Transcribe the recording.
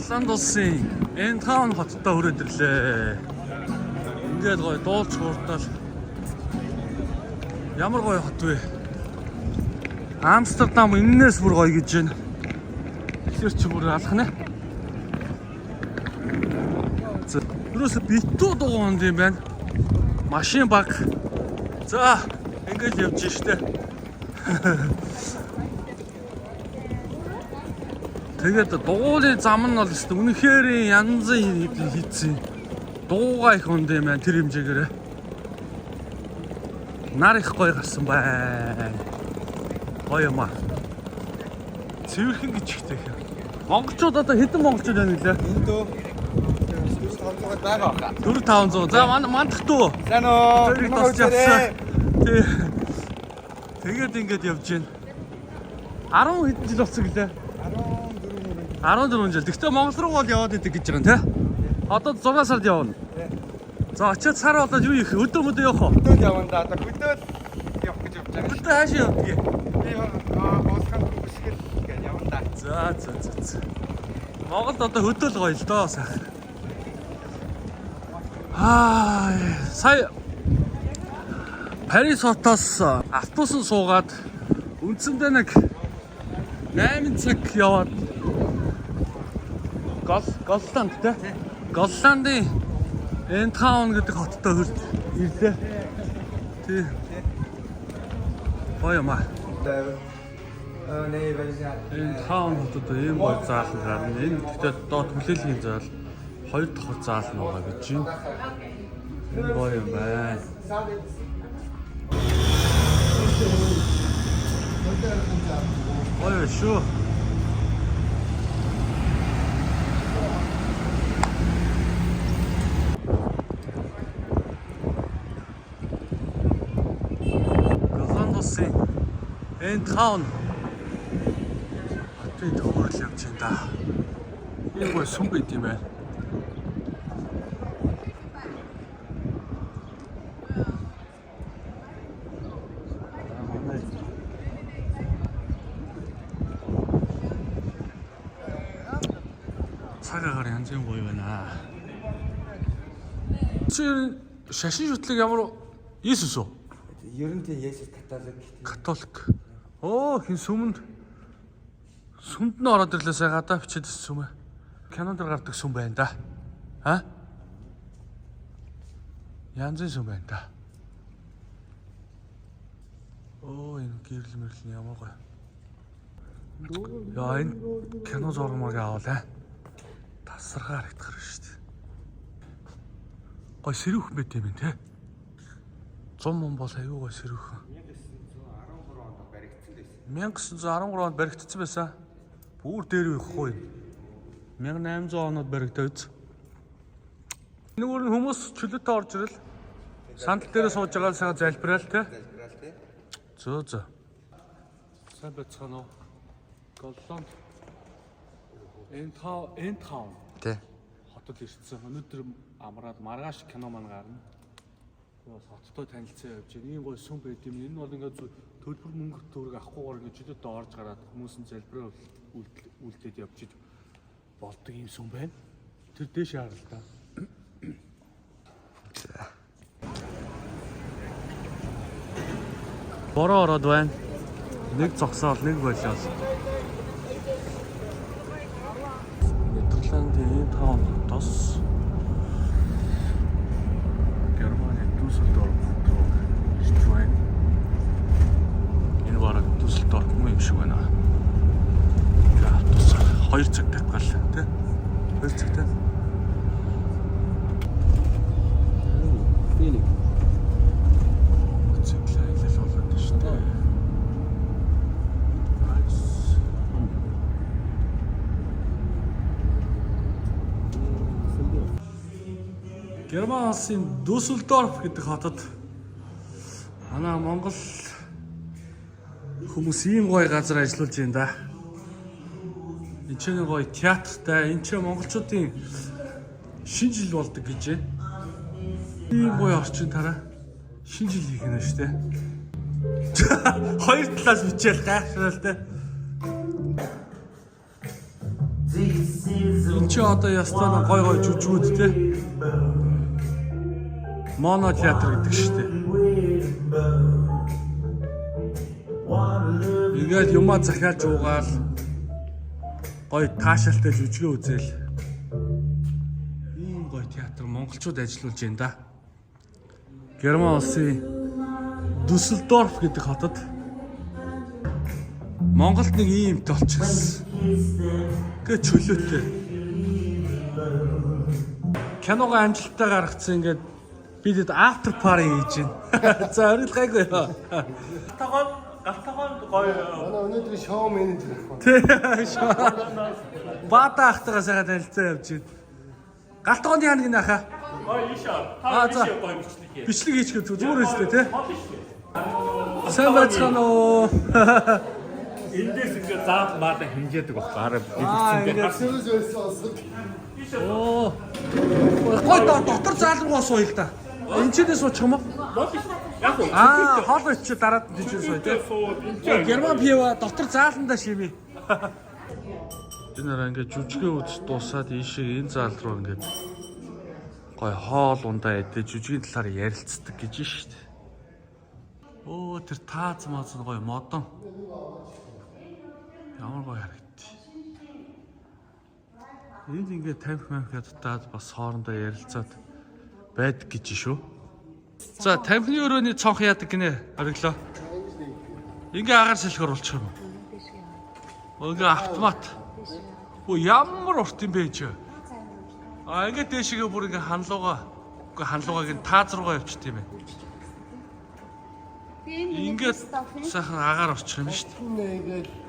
Голланд улсын Эндхаун хоттой хүрээд ирлээ. Ингээд гоё дуулж хурдал. Ямар гоё хот вэ? Амстердам энэнээс бүр гоё гэж байна. Тэгэхээр чи бүр алах нэ. За, ерөөсө битүү дугуйнд юм байна. Машин баг. За, ингээд явж штэ. Тэгээд дугуйлын зам нь бол өстө үнэхээр янзын хийцэн. Дууга их унд юм байна тэр хэмжээгээр. Нар их гоё гарсан байна. Гоё юм аа. Цэвэрхэн гэж ихтэй. Монголчууд одоо хэдэн монголчууд байна гэлээ? Энд дөө 4500-аад байгаа баха. 4500. За мандах дүү. Сайн уу? Тэрийг тосч явсан. Тий. Тэгээд ингээд явж байна. 10 хэдэн жил болсон гэлээ? 14 14 жил. Гэхдээ Монгол руу бол яваад идэг гэж байгаа юм тий. Одоо 6 сард явна. За очиод сар болоод юу их өдөө мөдөө явах уу? Хөдөөл явна да. Одоо хөдөөл явах гэж явж байгаа. Өдөө хаашаа явдгийг. Би уулахын бүсгэл гэж явна да. За за за за. Монголд одоо хөдөөл гоё л доо сайхан. Аа сая Парис хотоос автобусан суугаад үндсэндээ нэг 8 цаг яваад Гол Голланд те. Голландын Эндхаун гэдэг хоттой хөрд ирлээ. Тий. Гоё юм аа. Эндхаун хотод ийм гоё заалан гарна. Энэ гэхдээ доод хүлээлгийн заал хоёр давхар заал нь байгаа гэж байна. Энэ гоё юм байна. Гоё шүү. Голланд улсын Эндхаун хотын төвөөр л явж байна да. Ийм гоё сүм байт юм байна. Цаг агаар янзын гоё байна. Чи шашин шүтлэг ямар Иесус үү? Ер нь тийм Есүс католик. Католик. Оо хин сүмэнд сүмд нь ороод ирлээ сая гадаа бичээд ирсэн сүмээ. Кинон дээр гардаг сүм байна да. А? Янзын сүм байна да. Оо энэ гэрэл мэрэл нь ямар гоё. Яа энэ кино зураг мураг авал аа. Тасархаа харагдах шүү дээ. Гой сэрүүхэн байт юм те. Зум мөн бол аюу гой сэрүүхэн. 1913 онд баригдсан байсан. 1913 онд баригдсан байсан. Бүр дээр үехгүй. 1800 онод баригдаад. Нөгөө нь хүмүүс чөлөөтэй орж ирэл сандал дээр сууж байгаа л сайхан залбираал те. Залбираал тий. Зөө зөө. Сайн байцгаана уу? Голланд Энтхау Энтхаун Тий. хотод ирсэн. Өнөөдөр амраад маргааш кино маань гарна. Тэгээ бас хоттой танилцсан явж байна. Ийм гоё сүм байд юм. Энэ бол ингээд төлбөр мөнгө төгрөг авахгүйгээр ингээд чөлөөтэй орж гараад хүмүүс нь залбираа үлдээд явж ид болдог юм сүм байна. Тэр дээш харал та. Бороо ороод байна. Нэг зогсоол, нэг болоол. Нидерландын Эндхаун хотоос Германы Дүсселдорф руу ирж байна. Энэ бараг Дүсселдорф мөн юм шиг байна. Тэгээ автобусаар 2 цаг татгаал тий. 2 цаг тий. Мотоцикл аялал болоод байна шүү дээ. Nice. Герман улсын Дүсселдорф гэдэг хотод манай Монгол хүмүүс ийм гоё газар ажиллуулж байна да. Энд ч нэг гоё театртай, энд ч монголчуудын шинэ жил болдог гэж байна. Ийм гоё орчин тараа. Шинэ жил хийх нь шүү дээ. Хоёр талаас бичээл гайхшраал те. Энд чи одоо ястаа гой гой жүжгүүд те. Моно театр гэдэг штэ. Ингээд юмаа захиалж уугаал гой таашаалтай жүжигээ үзээл. Ийм гой театр монголчууд ажиллуулж байна да. Герман улсын Дүссельдорф гэдэг хотод Монголд нэг ийм юмтай болчихсон. Гэ чөлөөтэй. Киногоо амжилттай гаргацсан, ингээд бид after party хийж байна. За, орил гайгүй ёо. Галтгоон, галтгоонд гоё. Манай өнөөдрийн шоу менежер ах. Тэ. Баата ахтайгаа сайхан танилцаа явж байна. Галтгооны яана гинэ ахаа. Гоё ийшээ. Аа, Та за. ийшээ гоё бичлэг хий. Бичлэг хийчих зүгээр зүгээр өстэй тий. Хол шүү. Сайн байцгаана уу? Эндээс ингээ заал маалаа хинжээдэг баг. Гараа Аа, бэлгцэн дээр. Сүүс байсан олсон. Оо. Гой дотор заал руугаа сууя л да. Энд ч нэ суучих юм уу? Болно шүү. Яг уу. Аа, хоол ичээ дараад нь тийч сууя тий. Сууд энэ ч Герман пиво дотор зааландаа шимээ. Би нараа ингээд жүжигээ үзэж дуусаад ийшээ энэ заал руу ингээд гой хоол ундаа идэж жүжигийн талаар ярилцдаг гэж шít. Өө, тэр тааз мааз нь гой модон. Ямар гой харагдтий. Энд ингээд тамхи мамхи ядтаад бас хоорондоо ярилцаад байдаг гэж шүү. За, тамхины өрөөний цонх яадаг гинэ ориглоо. Ингээ агаар салхи оруулчих юм уу? Ингээ автомат. Өө, ямар урт юм бэ чи? А, ингээ дээшгээ бүр ингээ ханлууга, үгүй, ханлуугааг нь тааз руугаа явчих тийм ээ. Ингээд сайхан агаар орчих юм шүү дээ. Нэгээл